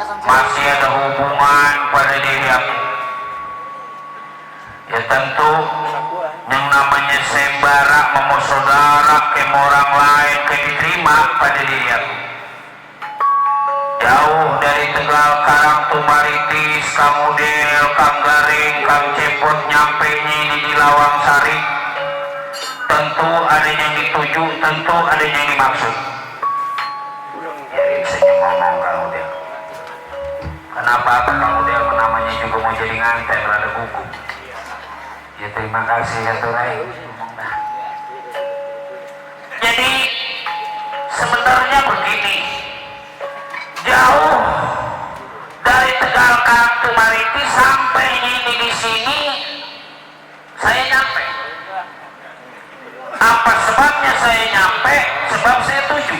masih ada hubungan pada diri aku. Ya tentu yang namanya sembara mau saudara ke orang lain ke diterima pada diri aku. Jauh dari Tegal, Karang, Tumaritis, Kang Udel, Kang Garing, Kang Cepot nyampe di Lawang Sari. Tentu ada yang dituju, tentu ada yang dimaksud. Jadi bisa ngomong Kang Udel. Kenapa Kang Udel namanya juga mau jadi nganten rada gugup. Ya terima kasih ya Turai. Jadi sebenarnya begini, jauh dari Tegal, Karang, Tumaritis sampai ini di sini saya nyampe. Apa sebabnya saya nyampe? Sebab saya tuju.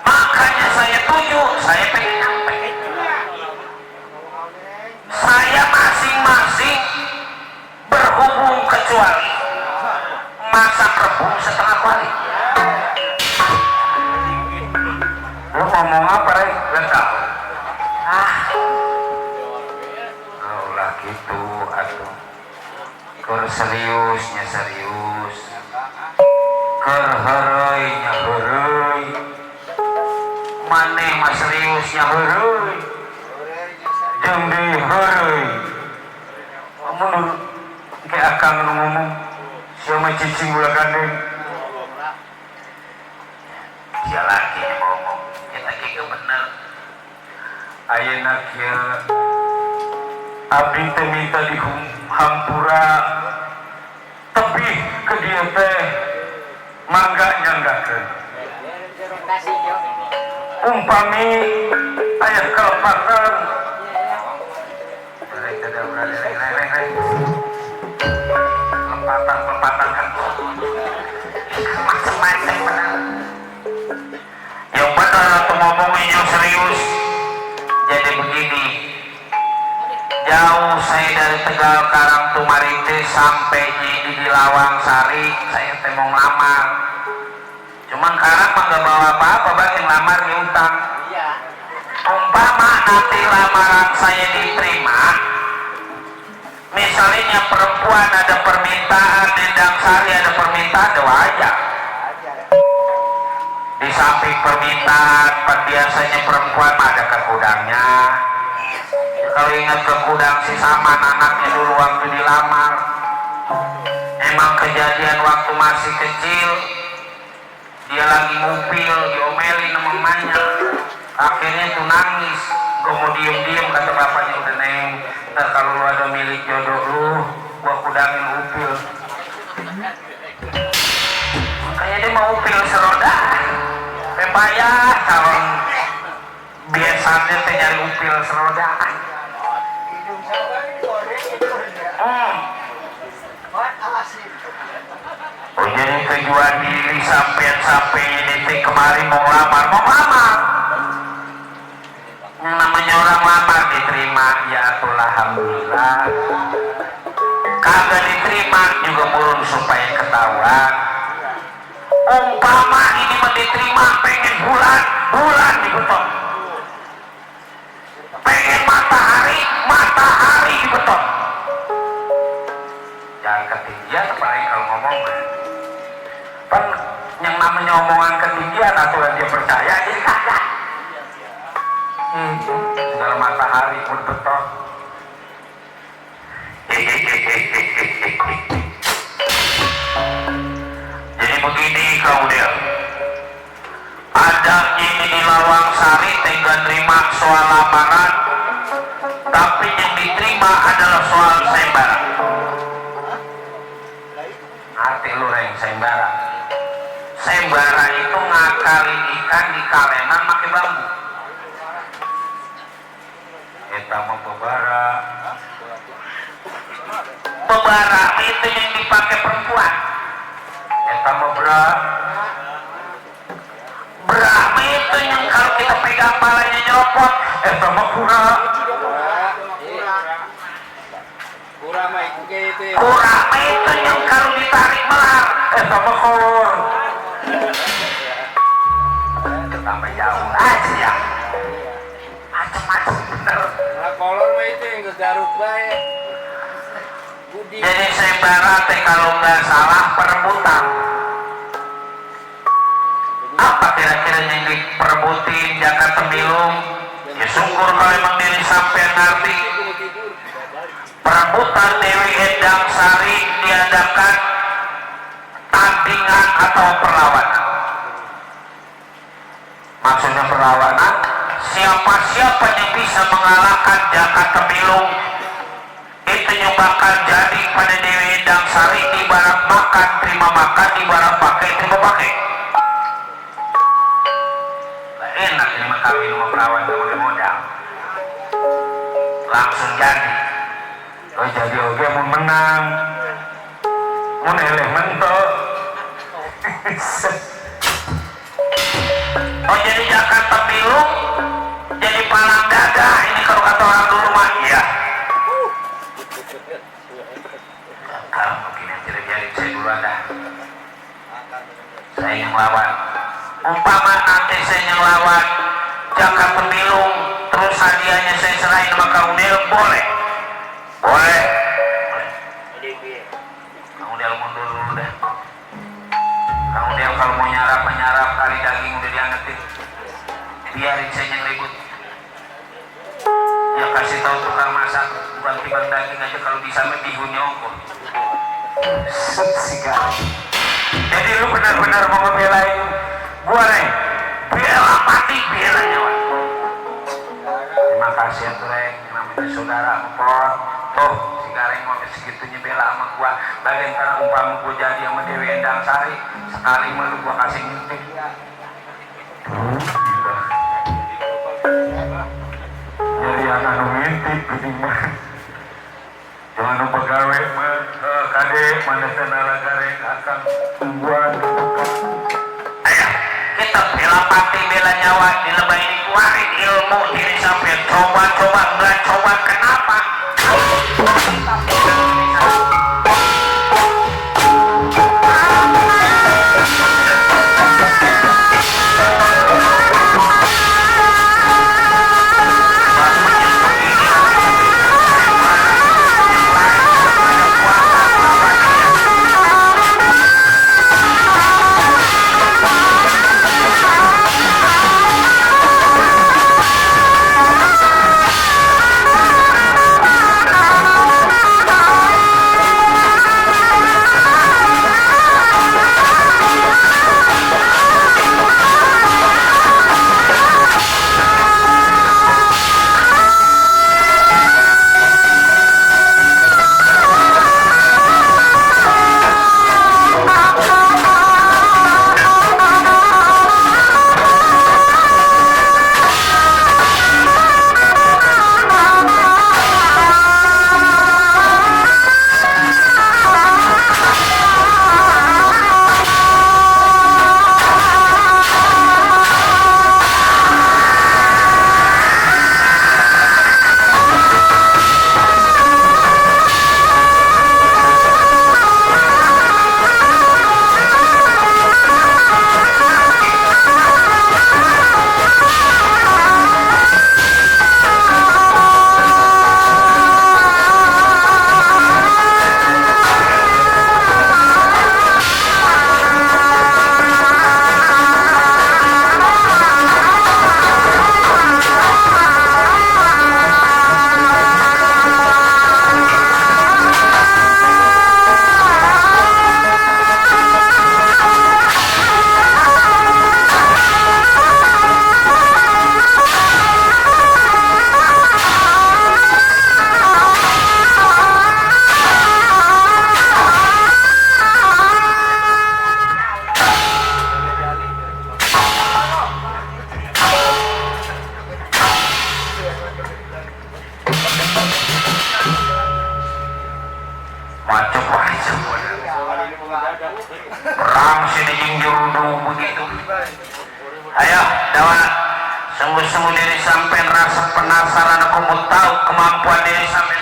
Makanya saya tuju, saya pengen nyampe. Saya masing-masing berhubung kecuali masak rebung setengah kali. Lu ngomong apa, Rey? Gak tahu. Ulah gitu, atuh. Keur seriusnya serius. Keur heureuy-nya heureuy. Maneh mah seriusnya heureuy. Jeung deui heureuy. Mun kayak akang ngomong, sia mah cicing ulah gandeng. Sia lagi ngomong. Kita bener ayeuna kieu abdi teh minta dihampura tebih ke dieu teh mangga nyanggakeun umpami aya kalepatan lepatan kan macam-macam benar. Yang benar atau ngomongin yang serius. Jadi begini, jauh saya dari Tegal, Karang, Tumaritis sampai di Lawang Sari, saya teh mau ngelamar. Cuman Karang mah gak bawa apa-apa, bang, yang lamar di utang. Umpama nanti lamaran saya diterima, misalnya perempuan ada permintaan, di Dang Sari ada permintaan, ada wajar. Di samping permintaan, biasanya perempuan ada ke gudangnya. Kalau ingat ke gudang si Saman anaknya dulu waktu dilamar, emang kejadian waktu masih kecil, dia lagi ngupil, diomelin sama mamanya, akhirnya tuh nangis. Gue mau diem-diem, kata bapaknya, udah neng, ntar kalau lu ada milik jodoh lu, gua kudangin upil. Makanya dia mau upil seroda, bayar calon biasanya teh nyari upil seroda. Oh jadi kejuan diri sampai ini teh kemarin mau lamar. Yang namanya orang lamar diterima, ya alhamdulillah. Kagak diterima juga murun supaya ketahuan. Umpama ini diterima pengen bulan dibeton, pengen matahari dibeton. Jangan ketinggian apalagi kalau ngomong kan yang namanya omongan ketinggian atau dia percaya jadi kagak. Segala matahari pun beton. Jadi begini kau dia, ada ini di Lawang Sari tinggal terima soal lamaran, tapi yang diterima adalah soal sembara. Arti lu reng sembara? Sembara itu ngakalin ikan di kalenan pakai bambu. Kita mau pebara. Pebara itu yang dipakai perempuan. Kita mau Brahma itu yang kalau kita pegang palanya nyopot, mah kura. Kurama itu yang kalau ditarik melar, mah kor. Tambah jauh aja. Lah kolor mah itu yang kegaruk bae. Jadi sembara teh kalau nggak salah perebutan. Apa kira-kira yang diperebutin Jakarta Temilung? Ya syukur kalau emang diri sampai ngerti. Perebutan Dewi Endang Sari diadakan tandingan atau perlawanan. Maksudnya perlawanan, siapa-siapa yang bisa mengalahkan Jakarta Temilung itu yang bakal jadi pada Dewi Endang Sari, ibarat makan terima makan, ibarat pakai terima pakai. Nah, enak ini mah kawin sama perawan sama modal langsung jadi. Oh jadi oke mau menang, mau neleh mentok. Oh jadi Jakarta Temilung jadi palang dada ini kalau kata orang dulu mah iya. Kalau mungkin yang tidak jadi saya dulu ada. Saya yang lawan. Umpama nanti saya yang lawan Jakarta Temilung, terus hadiahnya saya serahin sama Kang Udel, boleh? Boleh. Kang Udel mundur dulu deh. Kang Udel kalau mau nyarap kali daging udah diangetin. Biarin saya yang ribut. Ya kasih tahu tukang masak, bukan timbang daging aja kalau bisa mah bihunnya ongkor. Jadi lu benar-benar mau ngebelain gua Reng, bela mati bela nyawa. Terima kasih ya tuh Reng, namanya saudara empot. Tuh si Gareng mau segitunya bela sama gua. Bagian karena umpama gua jadi sama Dewi Endang Sari, sekali malu gua kasih ngintip. Jadi anak ngintip gimana? Jangan pegawai kadek mana senala Gareng akan buat. Ayo kita bela mati bela nyawa di lebah ini, keluarin ilmu diri sampai coba-coba enggak coba kenapa? Perang sini jingjurudu begitu. Ayo, dawan. Sungguh-sungguh diri sampean rasa penasaran, aku mau tahu kemampuan diri sampean.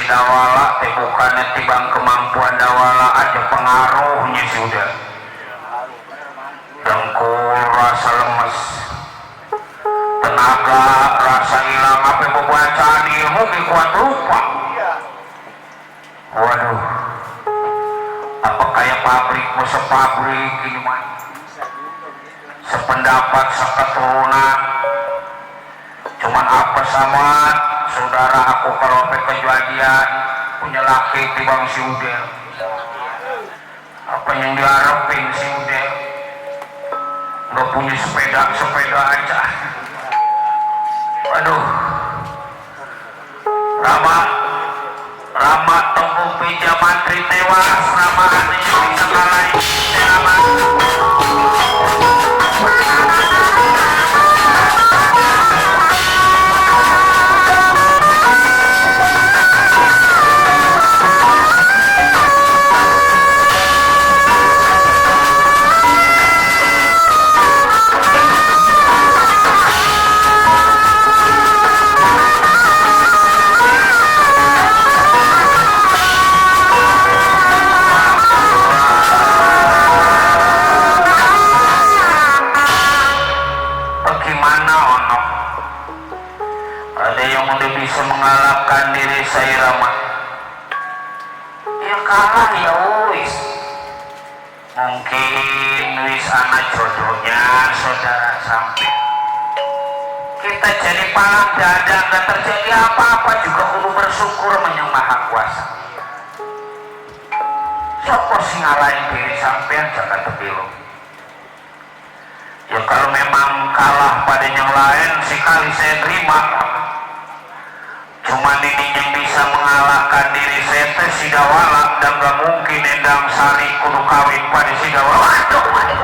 dawala teh bukannya tibang kemampuan dawala aja pengaruhnya sudah dengkul rasa lemes tenaga rasa hilang apa pembacaan ilmu kuat lupa. Waduh, apa kayak pabrik sepabrik ini mah sependapat seketurunan cuman apa sama saudara aku kalau sampai kejadian punya laki di bang si Udel apa yang diharapin si Udel nggak punya sepeda aja. Waduh, Rama tembung pija mantri tewas Rama hatinya bisa ngalahin Rama. Bisa mengalahkan diri saya Rama ya kalah ya wis mungkin wis anak jodohnya saudara sampai kita jadi palang dada gak terjadi apa-apa juga kudu bersyukur menyang maha kuasa. Siapa sih ngalahin diri sampean jaga tebilu ya kalau memang kalah pada yang lain sekali saya terima cuman ini yang bisa mengalahkan diri saya teh si dawala dan gak mungkin endang sari kudu kawin pada si dawala. Waduh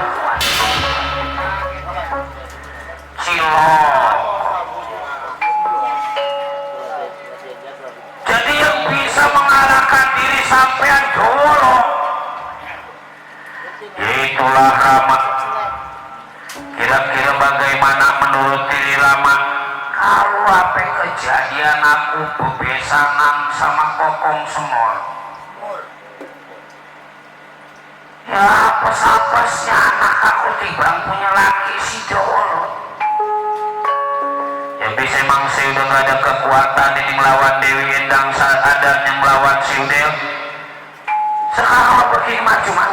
cilok jadi yang bisa mengalahkan diri sampean dulu itulah Rama. Kira-kira bagaimana menurut diri Rama kalau apa kejadian aku bebesanan sama kokong semol ya apes-apesnya anak aku tibang punya laki si dolo ya bisa emang saya udah gak ada kekuatan ini melawan Dewi Endang saat ada yang melawan si Udel sekarang begini cuma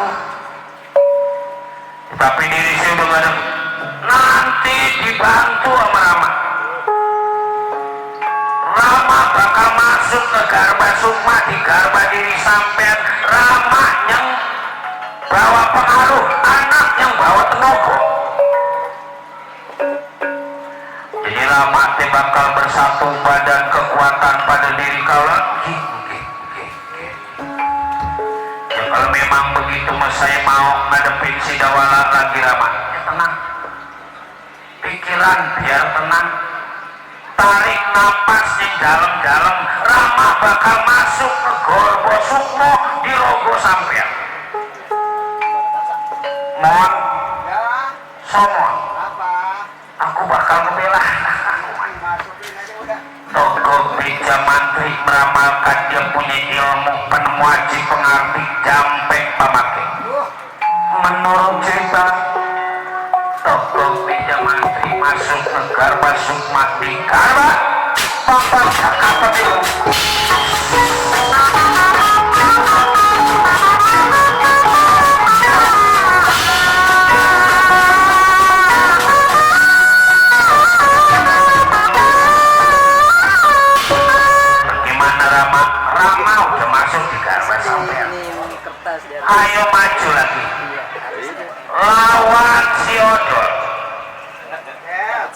tapi diri saya udah gak ada nanti dibantu sama Rama. Rama bakal masuk ke garba sukma di garba diri sampean Rama yang bawa pengaruh anak yang bawa tenaga jadi Rama teh bakal bersatu badan kekuatan pada diri kau lagi ya kalau memang begitu saya mau ngadepin si dawala lagi Rama ya tenang pikiran biar tenang tarik napas yang dalam-dalam Rama bakal masuk ke Gorbo Sukmo di Rogo sampean mohon somon aku bakal ngebela Toko Beja Mantri meramalkan dia punya ilmu penemu aji pengarti jampek pamake menurut cerita Toko Beja Mantri masuk ke Garba Sukma di Garba Bapak Jakarta Timur bagaimana Rama? Rama udah masuk di Garba sampean ayo maju lagi lawan si Odol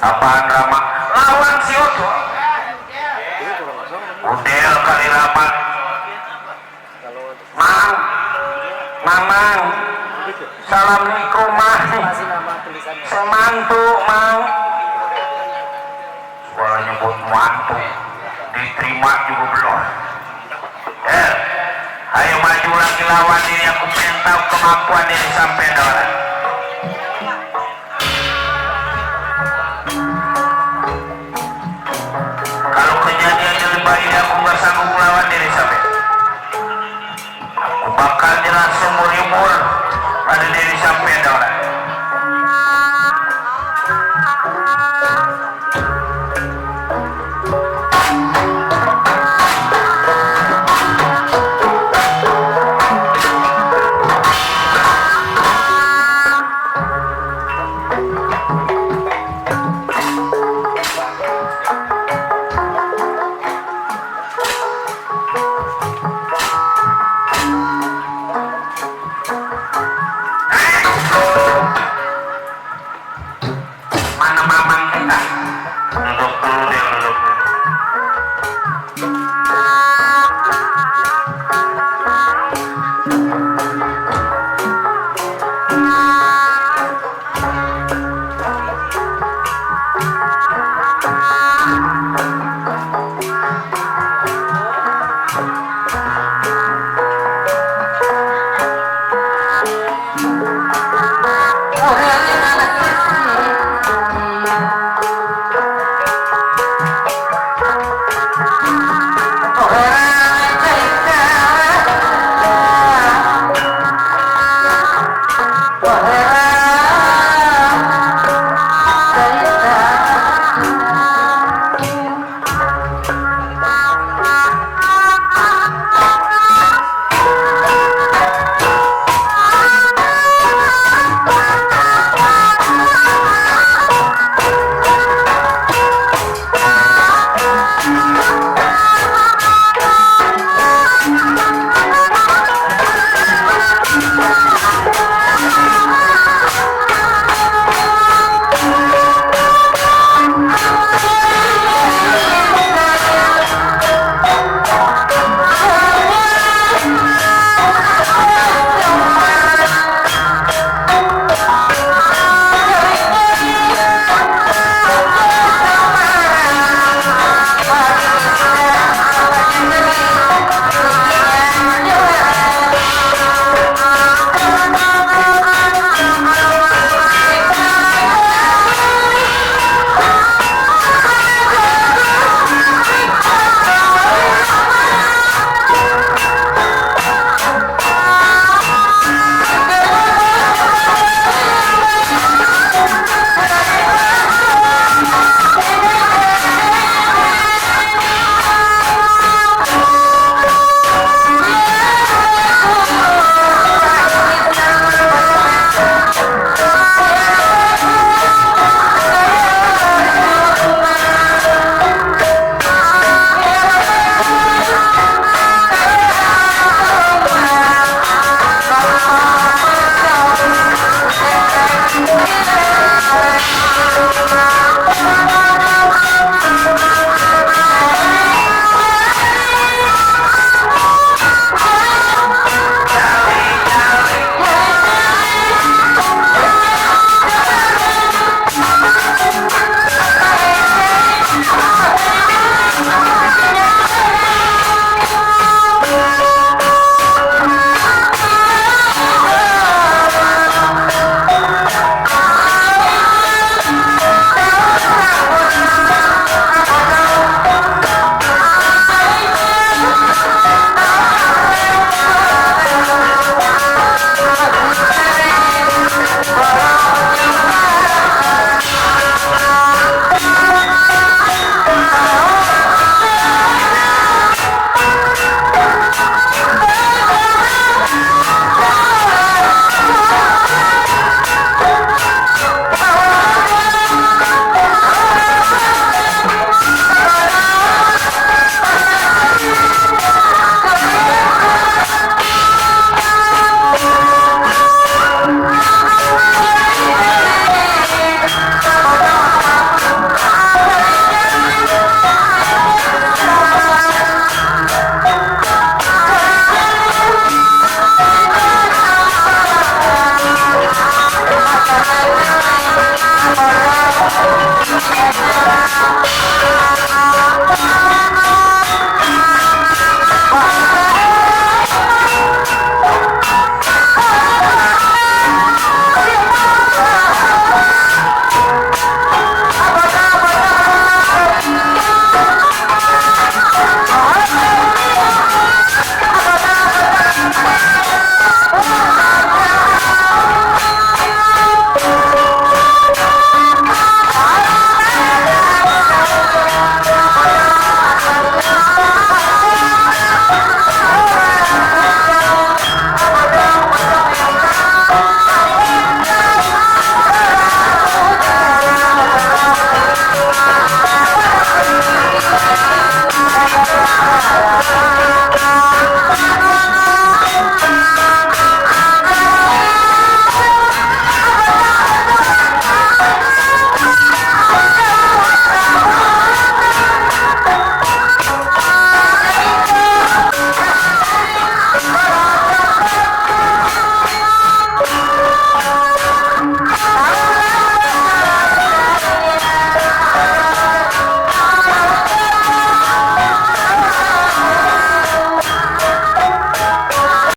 apaan Rama? Lawan si Odol Udel kali Rama Mang Mamang Assalamualaikum Mang semantu Mang sekolah nyebut mantu diterima juga belum ayo maju lagi lawan diri aku pengen tahu kemampuan diri sampai dalam